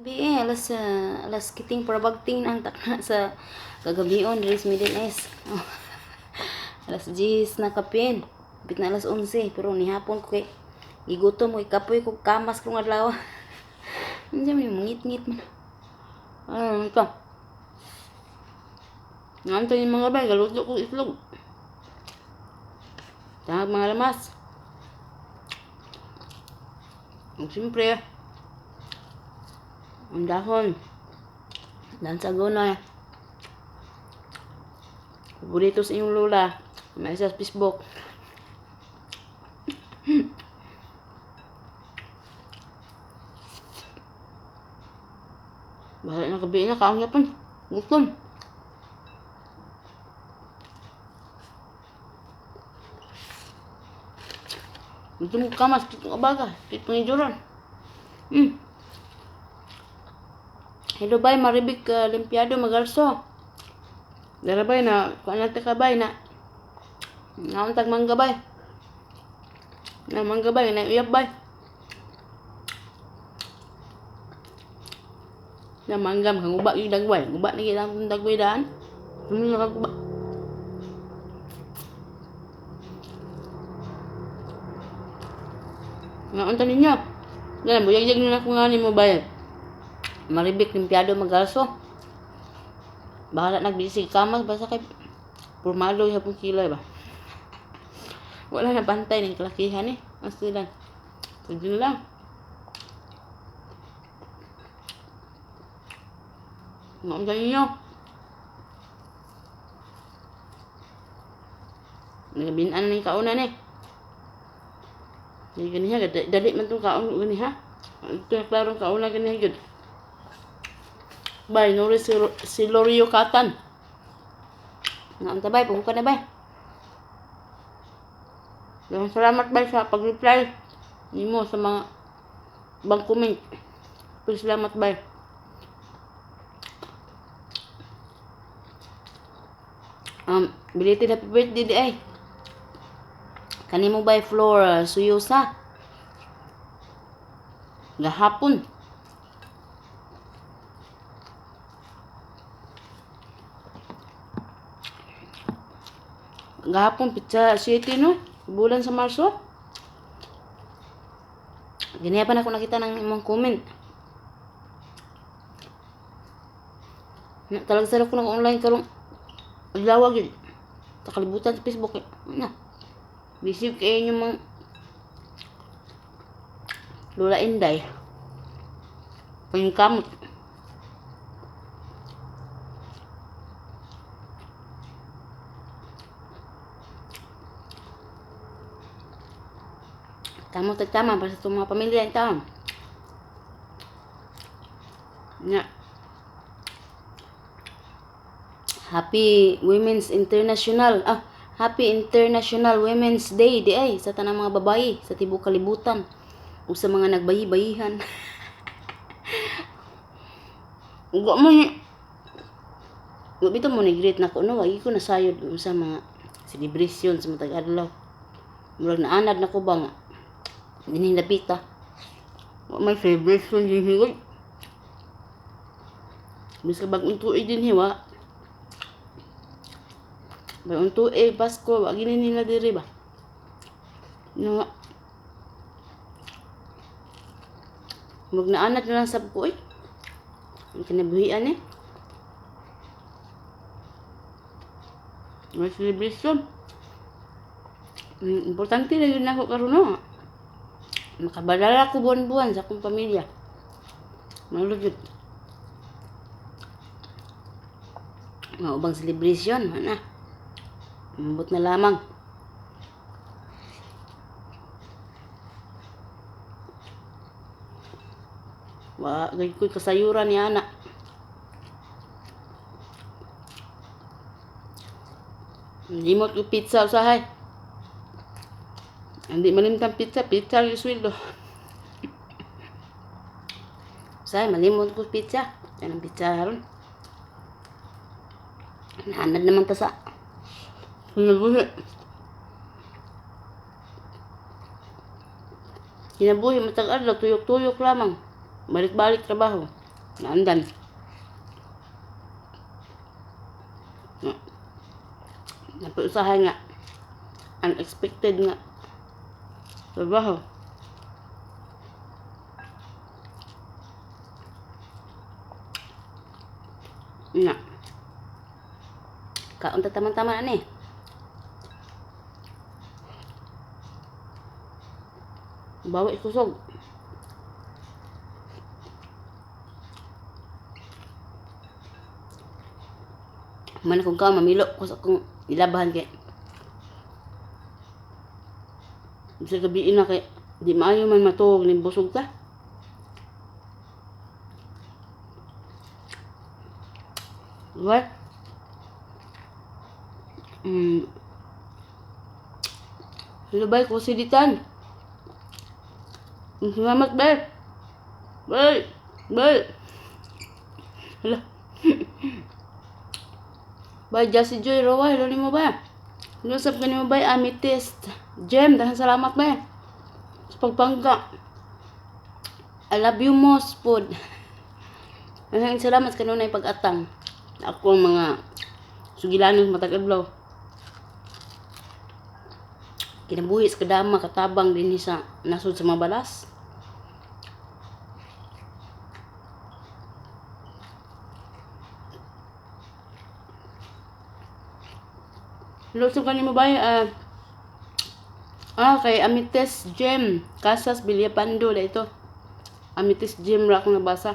Gabi eh, alas kiting parabagting na ang takna sa kagabion diri sa Middle East. Oh. Alas 10 na kapin. Kapit na alas 11 pero nihapon ko kay gigutom ko, kapoy ko, kamas ko ng adlaw. Unsa man mangit-ngit man. Ano ito? Nganta yung mga bay, galuto ko itlog. Tangag mga lamas. Ug siyempre, ang dahon. Dan sa gunay. Paborito sa inyong lola. May isa sa Facebook. Bahala na gabi na, kaon yapon. Gutom. Gutom ko kamas, kit abaga, kit pangijuran. Hello bay, Maribik Limpiado Magalso. Dara bay na, kuan na ka bay na. Naon tag mangga bay. Na mangga bay, na uyab bay. Na mangga makanguba yung dagway. Guba na gid ang dagway daan. Ano nakaguba? Naunta ninyo. Yan, buyag-yag na ako nga ni mo bayad. Maribik Limpiado Magalso. Bahala nagbisig kamas basta kay purmalo yapon kilay ba. Wala na bantay ng kalakihan eh. Ang sila. Sige lang. Naunta ninyo. Nagabinan na yung kaunan eh. Hindi ganiha, dali man itong kaon ganiha. Ito yung klarong kauna ganiha yun. Bay, nuri si Lorio Katan. Naunta bay, puhuka na bay. Daghang salamat bay sa pag-reply nimo sa mga bang comment. Pero salamat bay. Belated happy birthday di ay. Kanimo bay Flor Suyusa. Gahapon. Gahapon pizza city no, bulan sa Marso. Ganiya pa na ako nakita ng imong comment. Na, talaga sa ko ng online karong adlaw gyud. Sa kalibutan sa Facebook. Na. Busy kayo inyong mga Lola Inday. Pangkamot. Kamot at tama para sa itong mga pamilya in taon. Nga. Happy Women's International. Happy International Women's Day di ay sa tanang mga babae sa tibuok kalibutan o sa mga nagbayi-bayihan. Uga mo ni Wa bitaw mo ni greet nako no, wagi ko nasayod sa mga celebration sa matag adlaw. Murag naanad nako ba nga dinhi lapita. Wa may celebration dinhi gud. Biska bag-ong tuig dinhi wa. Bagong tuig, Pasko, wa gini nila diri ba. No. Murag naanad na lang sab ko oy. Ang kinabuhian eh. May celebration. Importante na yun ako karon no. Makabadala ko buwan-buwan sa akong pamilya. Malugod. Mga ubang celebration, ana. Ambot na lamang. Wa gay ko'y kasayuran ni ana. Limot ko pizza usahay. Hindi malimtan pizza, pizza yung sweldo. Usahay, malimot ko pizza. Yan ang pizza haron. Naanad naman ta sa kinabuhi. Kinabuhi matag adlaw, tuyok-tuyok lamang. Balik-balik trabaho. Naandan. No. Napiusahay nga. Unexpected nga. Trabaho. Na. Kaon ta taman-taman ani. Bawi kusog. Man akong kaon, mamilo ko sa akong ilabahan kay sa gabi na kay di maayo man matuog ni busog ta. What? Hello bay, kusiditan. Salamat bay. Bay. Bay. Hala. Bay, Jassy Joy Roa, hello nimo ba? Hello sab kanimo bay, Amethyst. Jem, daghang salamat bay. Sa pagpangga. I love you most pod. Daghang salamat kanunay pag-atang. Ako ang mga sugilanon matag adlaw. Kinabuhi sa kadama katabang dinhi sa nasod sa Mabalas. Hello sa kanimo bay, kay Amethyst Gem Casas Villapando da ito. Amethyst Gem ra akong nabasa.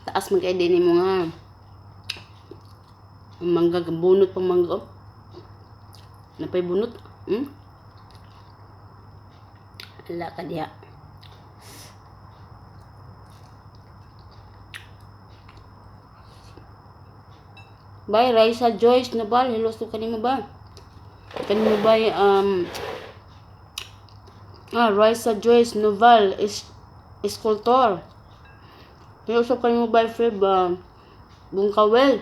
Taas man kay din nimo nga mangga, bunot pang mangga. Oh. Napay bunot. Ala ka diha. Bye Raisa Joyce Nabal, hello sa kanimo ba? Kanimo ba Raisa Joyce Noval is Escultor. Hello sa kanimo ba Feb Bungkawel.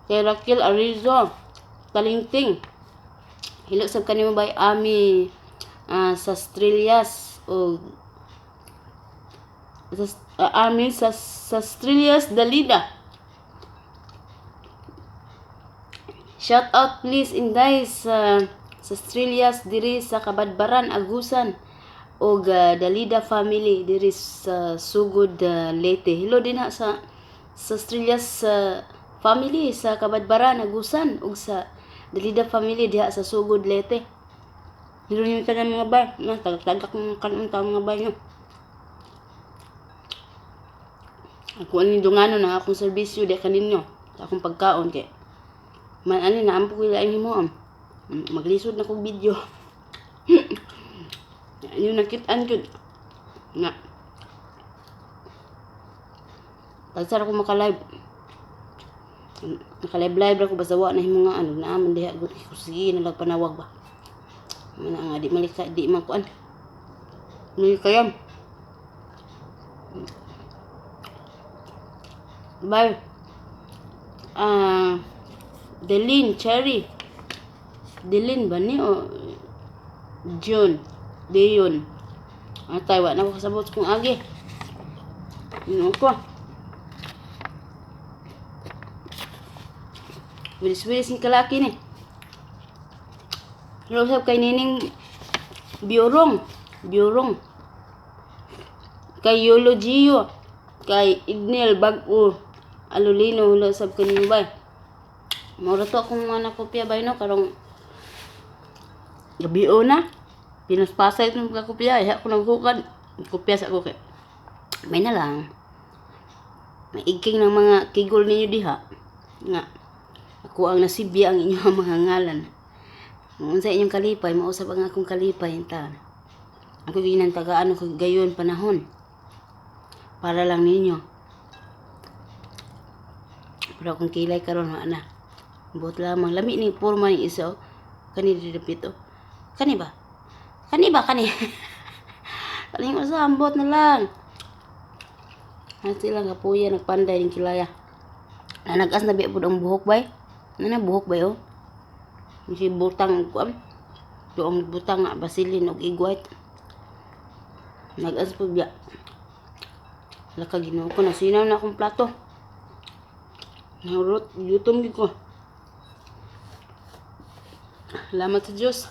Kay Raquel Arizo Talingting. Hello sa kanimo ba Ami Sastrilias o Ami Sastrilias Dalida. Shout out please Inday sa Sastrilias diri sa Kabadbaran Agusan og Dalida family diri sa Sugod, Leyte. Hello din ha sa Sastrilias family sa Kabadbaran Agusan ug sa Dalida family diha sa Sugod, Leyte. Hello ninyo tanan mga bay. Na tagak-tagak mga kanon ta mga bay nyo. Ako ani dungano na akong serbisyo di kaninyo sa akong pagkaon kay man ani na ampo ko lain himo. Maglisod na kog video. Inyo nakit-an jud. Nga. Tagsara ko maka-live. Naka-live live ra ko basta wa na himo nga ano naaman diha gud ko sige na lang panawag ba. Mana nga di malika di man kuan. Malikayam. Bye. Delin Cherry. Delin ba ni o June? Dion. Atay wa na ko kasabot kung agi. Ino ko. Wilis-wilis ni kalaki ni. Hello sab kay Nining Biurong. Biurong. Kay Yolo Gio. Kay Ignel Bag-o. Alolino, hello sab kanino bay. Mura to akong mga nakopya bay no karong gabi na. Pinaspasay itong mga kopya. Iha ko naghukad. Kopya sa ako kay. May na lang. Maigking ng mga kigol ninyo diha. Nga. Ako ang nasibya ang inyong mga ngalan. Unsa inyong kalipay, mausap ang akong kalipay ta. Ako ginantagaan ko gayon panahon. Para lang ninyo. Pero akong kilay karon wa na. Buot lamang lami ni porma ni isa. Oh. Kani didapit oh. Kani ba? Kani ba kani? Kaning usa ambot na lang. Hasi lang kapuya nagpanday ning kilaya. Nanagas na biya pud ang buhok bay. Nana buhok bay oh. Si butang kuan. Doong butang nga basilin og egg white. Nagas pud biya. Laka, Ginoo ko, nasinaw na akong plato. Nahurot, gutom gid ko. Salamat sa Diyos.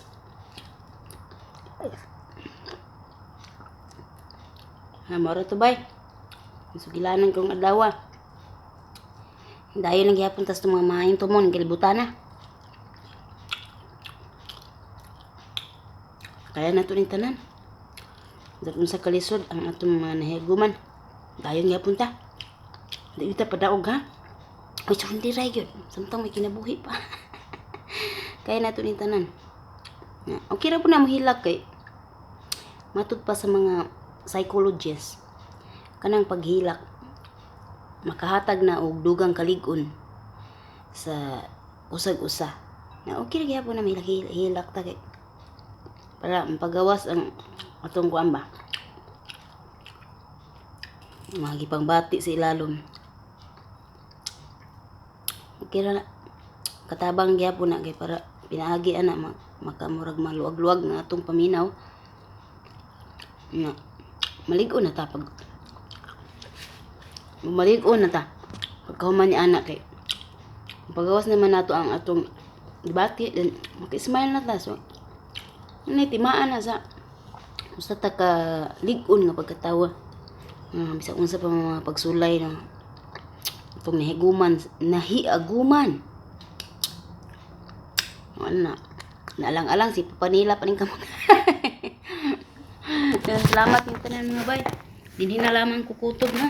Ah, mao to, bay. Sugilanan kong adlaw. Dayon lang gihapon tas mga maayong tumon galibutan na. Kaya na to ning tanan. Bisag unsa kalisod ang atong mga nahiguman. Dayon gihapon ta. Di ta padaog, ha. Ay, sundi ra gyud. Samtang may kinabuhi pa. Kaya na to ning tanan. Na, okay ra po na mohilak kay matud pa sa mga psychologists, kanang paghilak makahatag na og dugang kalig-on sa usag usa na okay ra gyapon na mahilak, hilak ta kay para mapagawas ang atong kuan ba, mga gipangbati sa ilalom. Okay ra na, katabang gyapon na kay para pinaagi ana makamurag maluwag-luwag nga atong paminaw na malig-on na ta pag malig-on na ta pagkahuman ni anak kay pagawas naman nato ang atong bati, then maka-smile na ta. So ano, timaan na sa usa ta ka lig-on nga pagkatawa, bisag unsa pa mga pagsulay no atong nahiguman, nahiaguman. Ano na naalang-alang si Papanila pa ning kamot. Salamat yung tanan, mga bay. Dinhi na lamang kukutob na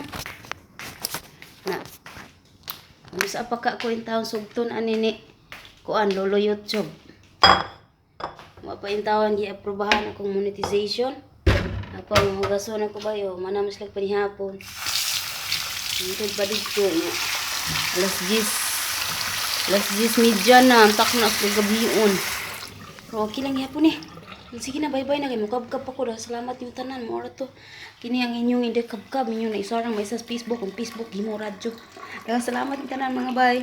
na. Bisa pa ka ko in taon sugton ani ni kuan lolo YouTube. Wa pa in taon gi-aprobahan akong monetization. Ako ang hugason ako bayo, mana mas lag panihapon. Hingtod pa dito nga. Alas 10. Alas 10:30 na, antak na ako gabion. Pero okay lang gyapon eh. Sige na, bye-bye na kay mukabkab pa ko. Salamat yung tanan. Mao ra to. Kini ang inyong hindi kabkab. Inyong naisarang may sa Facebook. Ang Facebook, gimo radyo. Daghang salamat yung tanan, mga bay.